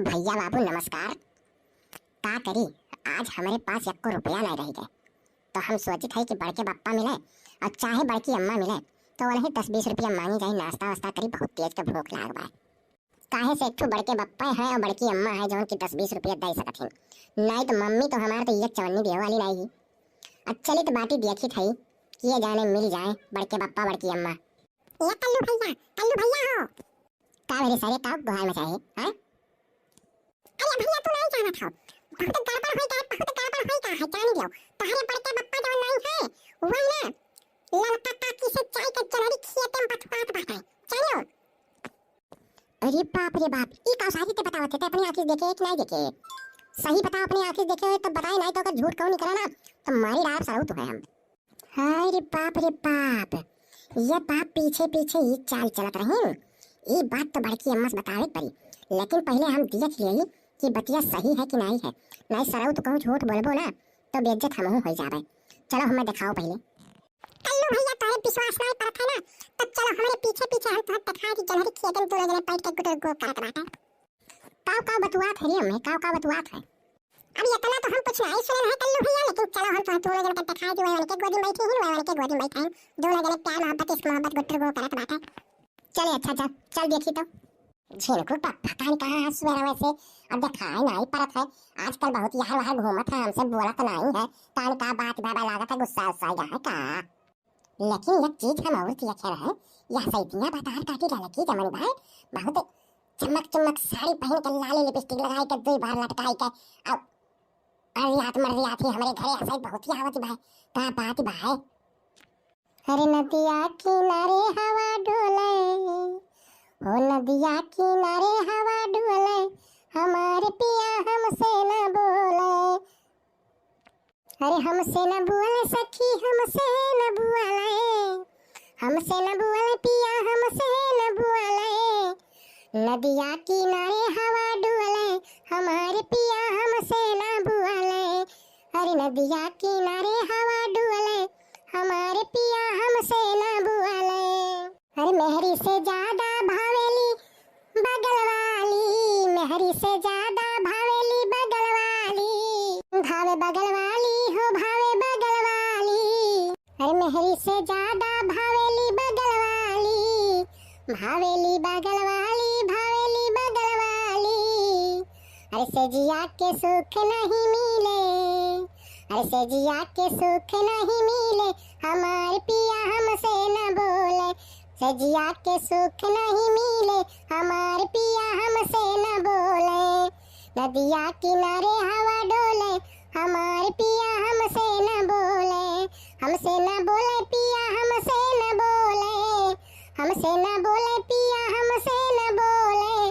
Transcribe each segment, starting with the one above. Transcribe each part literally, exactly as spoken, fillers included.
भैया बाबू नमस्कार। का करी, आज हमरे पास एक्को रुपया नाहीं रहि गए, तो हम सोचित है कि बड़के बप्पा मिले और चाहे बड़की अम्मा मिले, तो वही दस बीस रुपया मांगी जाई, नाश्ता वास्ता करी, बहुत तेज के भूख लाग बा। काहे से एक ठो बड़के बप्पा है और बड़की अम्मा है, जौन की दस बीस रुपया दे सकत हैं, नाहीं तो मम्मी तो हमार तो एक चवन्नी देवे वाली नाहीं ही। अब चलित बाटी देखित है, किए जाने मिल जाए बड़के बप्पा बड़की अम्मा। ए कल्लू भैया, कल्लू भैया हो। का भरे सारे, का गुहार मचाए है, हाँ? अरे भैया, तू नाहीं जानत हो, बहुत गड़बड़ होई का, बहुत गड़बड़ होई का है, जान लियो। तोहरे बड़के बप्पा जौन नाहीं है, वह ना ललका काकी से चाय के जलहरी खियते में बतुआत बाटे, जानो। अरे बाप रे बाप, ई का सारी ते बतावत है, ते अपनी आँखी से देखे कि नाहीं देखे? सही बताओ, अपनी आँखी से देखे हो तो बताए, नाहीं तो अगर झूठ कहूँ निकला ना, तो मारी डाब सरऊ तो है हम। हाय रे बाप रे बाप, ये बाप पीछे पीछे ई चाल चलत रही। ई बात तो बड़की अम्मा से बतावे के पड़ी, लेकिन पहले हम देख लियई कि बतिया सही है कि नाहीं है, नाहीं सरऊ तो कहूँ झूठ बोलबो ना तो बेइज्जत हमहू हो जाबे। चलो हमें दिखाओ पहले। कल्लू भैया तोहरे विश्वास नाहीं परत है ना, तो चलो हमरे पीछे पीछे हम तोहर दिखाई कि जलहरी खियते में दोनों जने बैठ के गुटर गो करत बाटे। काव काव बतुआत है रे अम्मे, काव काव बतुआत है? अब इतना तो हम कुछ नाहीं सुनन है कल्लू भैया, लेकिन चलो हम तो दोनों जन के दिखाई दी, वही उनके गोदी में बैठी ही, वही उनके गोदी में बैठा है। दोनों जने प्यार मोहब्बत, इश्क मोहब्बत गुट्टर गो करत बाटे। चले अच्छा, चल, चल देखी तो। झिनकू पप्पा कान कहाँ है सवेरे से, अब दिखाई नाहीं परत है। आजकल बहुत यहाँ वहाँ घूमत है, हमसे बोलत नाहीं है। कान का बात बाबा लागत है, गुस्सा उस्सा गया है का? लेकिन एक चीज हम और देखे रहे, यह सैतिया बतार काटी ललकी जमन भाई, बहुत चमक चमक साड़ी पहन के, लाली लिपस्टिक लगाई के, दुई बार लटकाई के, अब अरे रात मर रियात ही हमरे घरे ऐसा ही बहुत ही आवत भाई, का बात भाई? अरे नदिया किनारे हवा डोले, हो नदिया किनारे हवा डोले, हमारे पिया हमसे न बोले। अरे हमसे न बोले सखी, हमसे न बोले, हमसे न बोले पिया, हमसे न बोले। नदिया किनारे हवा डोले, हमारे पिया हमसे न बोले। अरे नदिया किनारे हवा डोले, हमारे पिया हमसे न बोले। अरे मेहरी से ज्यादा भावेली बगल वाली, मेहरी से ज्यादा भावेली बगल वाली, भावे बगल वाली हो, भावे बगल वाली। अरे मेहरी से ज्यादा भावेली बगल वाली, भावेली बगल वाली, भावेली बगल वाली। अरे सेजिया के सुख नहीं मिले, अरे सेजिया के सुख नहीं मिले, हमार पिया हमसे न बोले। सेजिया के सुख नहीं मिले, हमार पिया हमसे न बोले। नदिया किनारे हवा डोले, हमार पिया हमसे न बोले। हमसे न बोले पिया, हमसे न बोले, हमसे न बोले पिया, हमसे न बोले।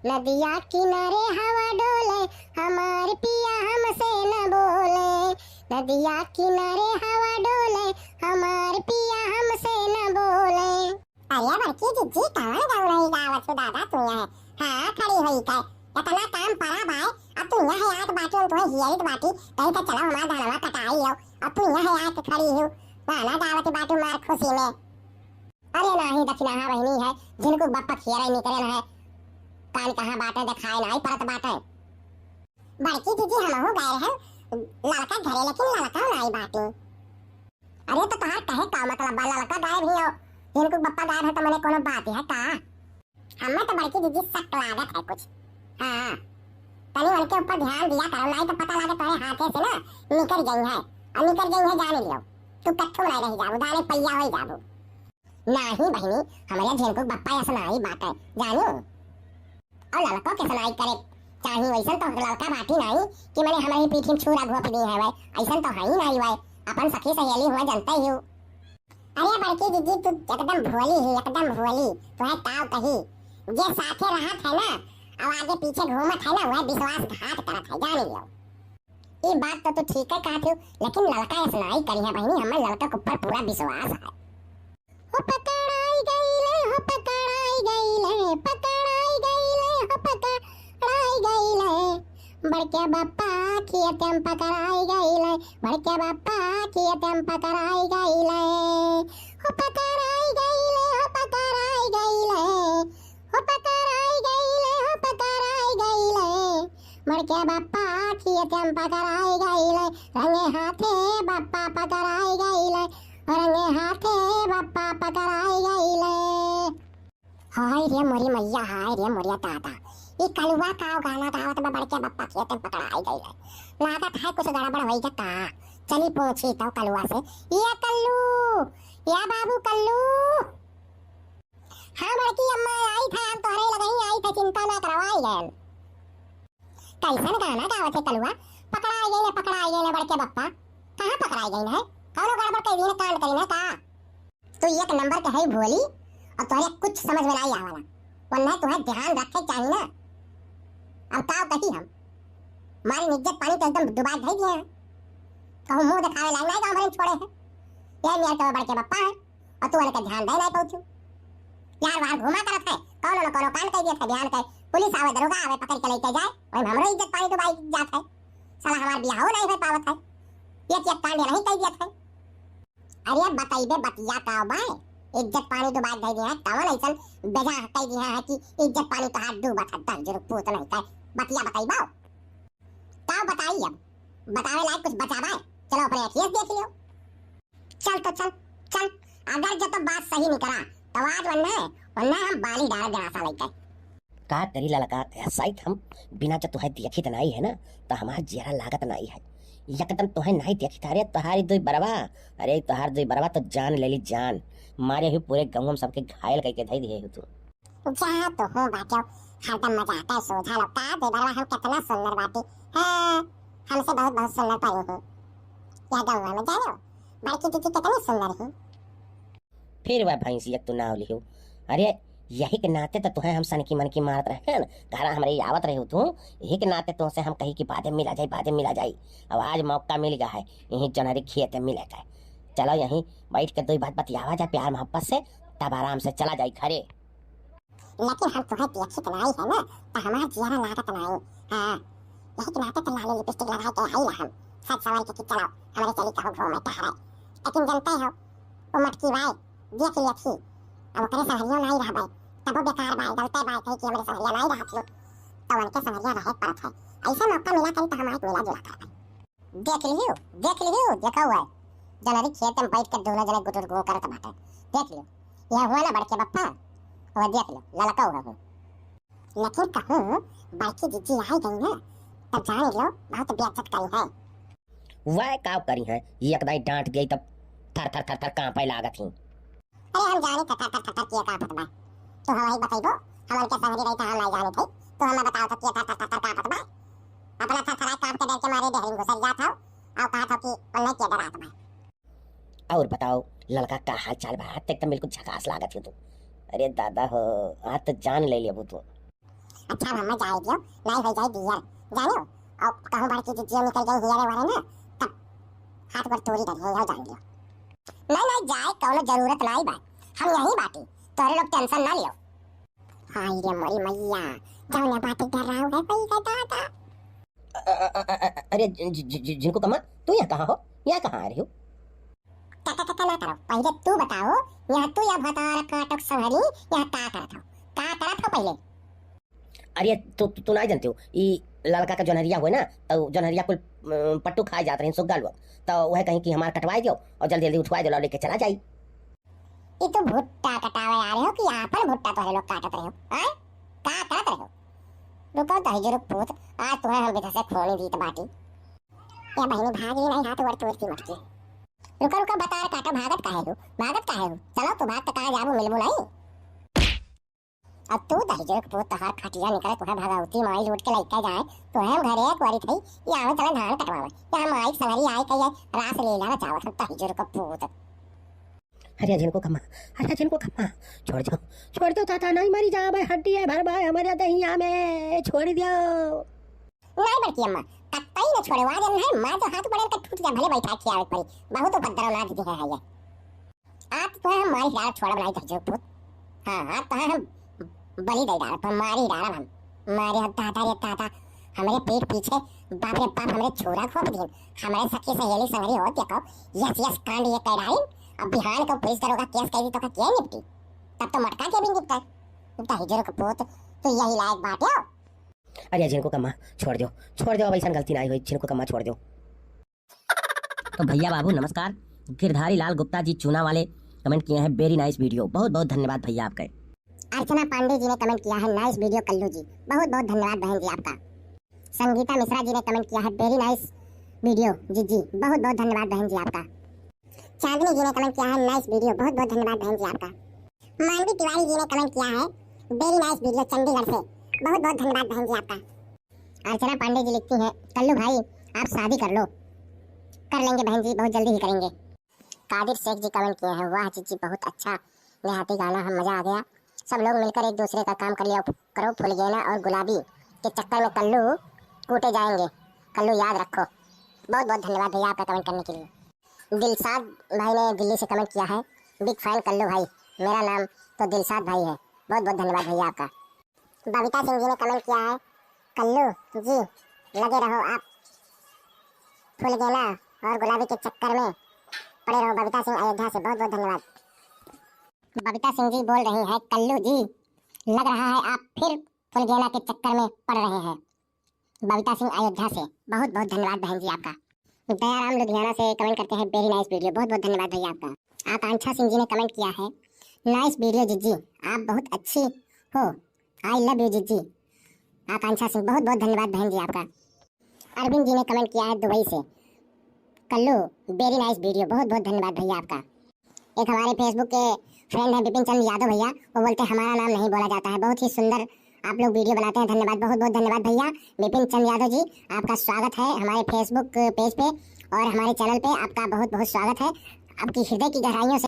नदिया किनारे हवा डोले, हमार पिया हमसे न बोले। नदिया किनारे हवा डोले, हमार पिया हमसे न बोले। अरे बड़की जिज्जी, कवन गौरई गावत हो दादा तू यहाँ? हाँ, खड़ी होई के। इतना काम पड़ा बाय, अब तू यहाँ आत बाटी, हम तुम्हें हियरित बाटी, कहीं तो चलो हमार धनवा कटाई लो। अब तू यहाँ आके खड़ी हो, गाना गावत बाटू मार खुशी में। अरे नाही दखिनाहा बहिनी है, झिनकू बप्पा खियरे निकरे न है। कान कहाँ बाटे, देखाए नाही परत बाटे। बड़की जिज्जी, हमहू गए रहन ललका घरे, लेकिन ललका नाही बाटी। अरे तो तोहार कहे का मतलब बा, ललका गायब ही हो, झिनकू बप्पा गायब है तो मने कोनो बात है का? हमें तो बड़की जिज्जी शक लागत है कुछ। हाँ, तनी उनके ऊपर ध्यान दिया करो, नाही तो पता लागे तोरे हाथे से ना निकर गई है, और निकर गई है जान लियो, तू कत्थू नाही रह जाबू, दाने पैया हो जाबू। नाही बहिनी, हमरे झिनकू बप्पा ऐसा नाही बात है, जानी। और ललको के सुनाई करे चाही, वैसन तो ललका बाटी नाही कि मने हमरे पीठी में छुरा घोप दी है वै, ऐसन तो है ही नाही वै, अपन सखी सहेली हुआ जनते ही हो। अरे बड़की जिज्जी, तू एकदम भोली ही, एकदम भोली, तू है ताव कही, जे साथे रहत है ना, और आगे पीछे घूमत है ना, वह विश्वासघात करत है, जान लियो। ई बात तो तू ठीक है कहत हो, लेकिन ललका ऐसा नाही करी है बहिनी, हमें ललका के ऊपर पूरा विश्वास है। हो पकड़ाई गईले, हो पकड़ाई गईले, पकड़ाई गईले, हो पकड़ाई गईले। बड़के बप्पा खियते में पकड़ाई गईले, बड़के बप्पा खियते में पकड़ाई गईले। हो पकड़ाई गईले, हो पकड़ाई गईले, हो पकड़ाई गईले, हो पकड़ाई गईले। बड़के बप्पा खेते में पकड़ाई गइले, रंगे हाथे बप्पा पकड़ाई गइले, रंगे हाथे बप्पा पकड़ाई गइले। हाय रे मोरी मैया, हाय रे मोरिया दादा, ई कलुआ का गाना गावत बा, बड़के बप्पा खेते में पकड़ाई गइले। लागत है कुछ गड़बड़ होई गा का। चली पूछी तो कलुआ से, "ये कल्लू, या बाबू कल्लू।" "हाँ बड़की अम्मा, आई था, हम तोहरे लगही आई था, चिंता ना करवाई गए।" कैसन गाना गावत है कलुआ? "पकड़ाई गइले, पकड़ाई गइले बड़के बप्पा।" कहाँ पकड़ाई गइन है? कौनो गड़बड़ कइ दीन, कांड करीन है का? तू एक नंबर के है भोली और तोहरे कुछ समझ में नाई आवाला। वन्ने तुहे ध्यान रखे चाही ना। अब का कही हम? मारी इज्जत पानी तो एकदम डुबा धई दिए हैं। कहूँ मुँह देखावे लायक नाई गाँव भरे में छोड़े हैं। यही मेर के बड़के बप्पा है और तू उनके ध्यान दे नाई पाउथू। यार वार घुमा करत है, कौनो न कौनो कांड कइ दिए थे, बिहान के पुलिस आवे, दरोगा आवे, पकड़ के लेके जाए, वही में हमरो इज्जत पानी डुबाई जात है। साला हमार बियाहो नाई हो पावत है, एक एक कांड यही कइ दिए थे। अरे बतइबे बतिया का बा? इज्जत पानी डुबाइ धइ दिहे, कवन अइसन बेजा कइ दिहे है कि इज्जत पानी तोहार डूबत है, दहिजरू पूत नहीं का। बतिया बतइबो? का बताई अब? बतावे लायक कुछ बचा बा? चलो अपने अखिए से देख लियो। चल तो चल, चल। अगर जो तो बात सही निकला, तो आज वन्ने, वन्ने हम बाली डाल गणासा लइके। का करी ललका, शायद हम बिना जो तुहे देखित नाई है ना, तो हमार जियरा लागत नाई है। एकदम तुहे नाई देखित, अरे तोहारी दुई बरवा, अरे तोहार दुई बरवा तो जान ले ली जान। मारे हुई पूरे गाँव में सबके घायल कइके धई दिहे हो तू। जा तो हूँ बाटो, हरदम मजाक है सोझा लोग का, दुई बरवा हम कितना सुंदर बाटी। हाँ, हमसे बहुत बहुत सुंदर परी हूँ। या गाँव में जानो, बड़की दीदी कितनी सुंदर ही। फिर वह भैंसिया के तू नाव लिहो। अरे, यही के नाते तो तुहे हम सनकी मनकी मारत रहे हैं। घरा हमरे आवत रहे हो तू, यही के नाते तुमसे हम कही कि बादे मिला जाई, बादे मिला जाई। अब आज मौका मिल गया है, यहीं जनहरी खेत में मिले का। चलो यहीं बैठ के दो बात बतियावा जाए प्यार मोहब्बत से, तब आराम से चला जाई घरे। लेकिन हम तुहे देखित नाई है ना, तो हमार जियरा लागत नाई। हाँ, यही के नाते तो लाली लिपस्टिक लगा के आई ना हम, सज सवर के कि चलो, हमरे चली कहूँ घूमे टहरे। लेकिन जनते हो, वो मटकी बाई, देख लिया थी। अब ओकरे संगरियो नाई रहबे, तबो बेकार बाई, गलते बाई कही कि हमरे संगरिया नाई रहत लो। तो उनके संगरिया रहे पड़त है। ऐसा मौका मिला करी तो हम आज मिला जुला करबे। देख लियो, देख लियो, देखा हुआ है। जनरी खेत में बैठ के दोनों जने गुटुर गुं करत बाटे। देख लियो, यह हुआ ना बड़के बप्पा, वह देख लो, ललका हुआ हूँ। लेकिन कहूँ बड़की जीजी आई गई ना, तब जान लो बहुत बेइज्जत करी है। वह का करी है, ये एक दाई डांट दिए तब थर थर थर थर कांपे लागत ही। अरे हम जानी थर थर थर थर थर किए कांपत बा। तू हमारी बतइबो, हम उनके संगरी रही तो हम नहीं जानी थी। तू हमें बताओ तो किए थर थर थर थर कांपत बा। अपना थर थराए कांप के डर के मारे डेहरी में घुसर जात हो और कहा था कि उन्हें के डरात बा। और बताओ ललका का हाल चाल बा? तो एकदम बिल्कुल झकास लागत हो तू। अरे दादा हो, आज तो जान ले लेबू तू। अच्छा अब हमें जाए दियो, नाई हो जाए दियर, जानो? और कहूँ बड़की जिज्जिया निकल गई हियरे वाले ना, तब हाथ पर तोरी डरिए, यहो जान लियो। नहीं नहीं जाए, कौनो जरूरत नाई बा, हम यहीं बाटी, तोरे लोग टेंशन ना लियो। हाय रे मोरी मैया, जौने बाटे डराव है वही का दादा। अ-, अ-, अ-, अ-, अ-, अरे जि-, जि-, जि-, जि-, जिनको कमा, तू यहाँ कहाँ आ रही हो? काका काका ना करो, पहिले तू बताओ, यहाँ तू या भतार काटक संहरी, यहाँ का करत हो? का करत हो पहिले? अरे तू, तू, तू नाई जानते हो, ई ललका का जोनहरिया हुए ना, तो जोनहरिया कुल, अ, पट्टू खाए जात रही सुग्गा लोग, तो वह कहीं कि हमार कटवाए दियो और जल्दी जल्दी उठवाए दियो, लेके चला जाई। ई तू भुट्टा कटावे आ रहे हो कि आपन भुट्टा तोहरे लोग काटत रहे हो? आय? का करत रहे हो? रुको दहिजरू पूत, आज तुम्हें हम विधा से खोनी दीत बाटी। या बहिनी भाग ही नहीं, हाथ गोड़ तोड़ दी मटकी। रुको रुको, बतार काटो, भागत काहे हो? भागत काहे हो? चलो तू भाग तो कहाँ जाबू, मिलबू नहीं। अब तू दहिजरू के पूत, तोहार खटिया निकले, तुहे भगवती माई लूट के लइका जाए, तुहे हम घरे एक बारी थई, ये आवे चले धान कटवावे, ये हम माई संगरी आए कहिए रास लीला रचावत हम दहिजरू के पूत। अरे जिनको कमा, अरे जिनको कमा, छोड़ दो, छोड़ दो ताता, नहीं मरी जाबे, हड्डी है भर भाई हमारे दहिया में, छोड़ दो। नहीं बड़की अम्मा, कतई न छोड़वा देन है, मार तो हाथ बड़न का टूट जा, भले बैठा खियावे पड़ी, बहुत उपद्रव ना दीदी है ये। आप तो हम मारी डाल छोड़ब नहीं दहिजरू पूत। हाँ, आप तो हम बलि दे डाल, पर मारी डालब हम। मारे अब दादा रे दादा, हमरे पीठ पीछे, बाप रे बाप, हमरे छुरा घोप दिन, हमरे सखी सहेली संगरी हो देखो, यस यस कांड ये कह डालिन, अब बिहान को पुलिस दरोगा केस कह दी तो का के निपटी? तब तो मटका के भी निपटा। दहिजरू के पूत, तू यही लायक बाटे हो। अरे झिनको कम्मा छोड़ दो, छोड़ दो, अब ऐसा गलती ना होई, झिनको कम्मा छोड़ दो। तो भैया बाबू नमस्कार, गिरधारी लाल गुप्ता जी चूना वाले कमेंट किए हैं, वेरी नाइस वीडियो, बहुत बहुत धन्यवाद भैया आपका। अर्चना पांडे जी ने कमेंट किया है, नाइस वीडियो कल्लू जी, बहुत बहुत धन्यवाद बहन जी आपका। संगीता मिश्रा जी ने कमेंट किया है, वेरी नाइस वीडियो जीजी, बहुत बहुत धन्यवाद बहन जी आपका। चांदनी जी ने कमेंट किया है, नाइस वीडियो, बहुत बहुत धन्यवाद बहन जी आपका। मानवी तिवारी जी ने कमेंट किया है, वेरी नाइस वीडियो चंडीगढ़ से, बहुत बहुत धन्यवाद बहन जी आपका। अर्चना पांडे जी लिखती हैं, कल्लू भाई आप शादी कर लो। कर लेंगे बहन जी, बहुत जल्दी ही करेंगे। कादिर शेख जी कमेंट किए हैं, वाह जीजी बहुत अच्छा देहाती गाना है, मजा आ गया। सब लोग मिलकर एक दूसरे का काम कर लिया करो, फुलगेना और गुलाबी के चक्कर में कल्लू कूटे जाएंगे, कल्लू याद रखो। बहुत बहुत धन्यवाद भैया आपका कमेंट करने के लिए। दिलशाद भाई ने दिल्ली से कमेंट किया है, बिग फैन कल्लू भाई, मेरा नाम तो दिलशाद भाई है। बहुत बहुत धन्यवाद भैया आपका। बबीता सिंह जी ने कमेंट किया है, कल्लू जी लगे रहो आप फुलगेना और गुलाबी के चक्कर में पड़े रहो। बबीता सिंह अयोध्या से बहुत बहुत धन्यवाद। बबीता सिंह जी बोल रही है, कल्लू जी लग रहा है आप फिर फुलगेना के चक्कर में पड़ रहे हैं। बबीता सिंह अयोध्या से बहुत बहुत धन्यवाद बहन जी आपका। दयाराम लुधियाना से कमेंट करते हैं, वेरी नाइस वीडियो, बहुत बहुत धन्यवाद भैया आपका। आकांक्षा सिंह जी ने कमेंट किया है, नाइस वीडियो जीजी, आप बहुत अच्छी हो, आई लव यू जीजी। आकांक्षा सिंह, बहुत बहुत धन्यवाद बहन जी आपका। अरविंद जी ने कमेंट किया है दुबई से, कल्लू वेरी नाइस वीडियो, बहुत बहुत धन्यवाद भैया आपका। एक हमारे फेसबुक के फ्रेंड हैं विपिन चंद यादव भैया, वो बोलते हैं हमारा नाम नहीं बोला जाता है। बहुत ही सुंदर आप लोग वीडियो बनाते हैं, धन्यवाद, बहुत बहुत धन्यवाद भैया विपिन चंद यादव जी, आपका स्वागत है हमारे फेसबुक पेज पे और हमारे चैनल पे आपका बहुत बहुत स्वागत है। आपकी हृदय की गहराइयों से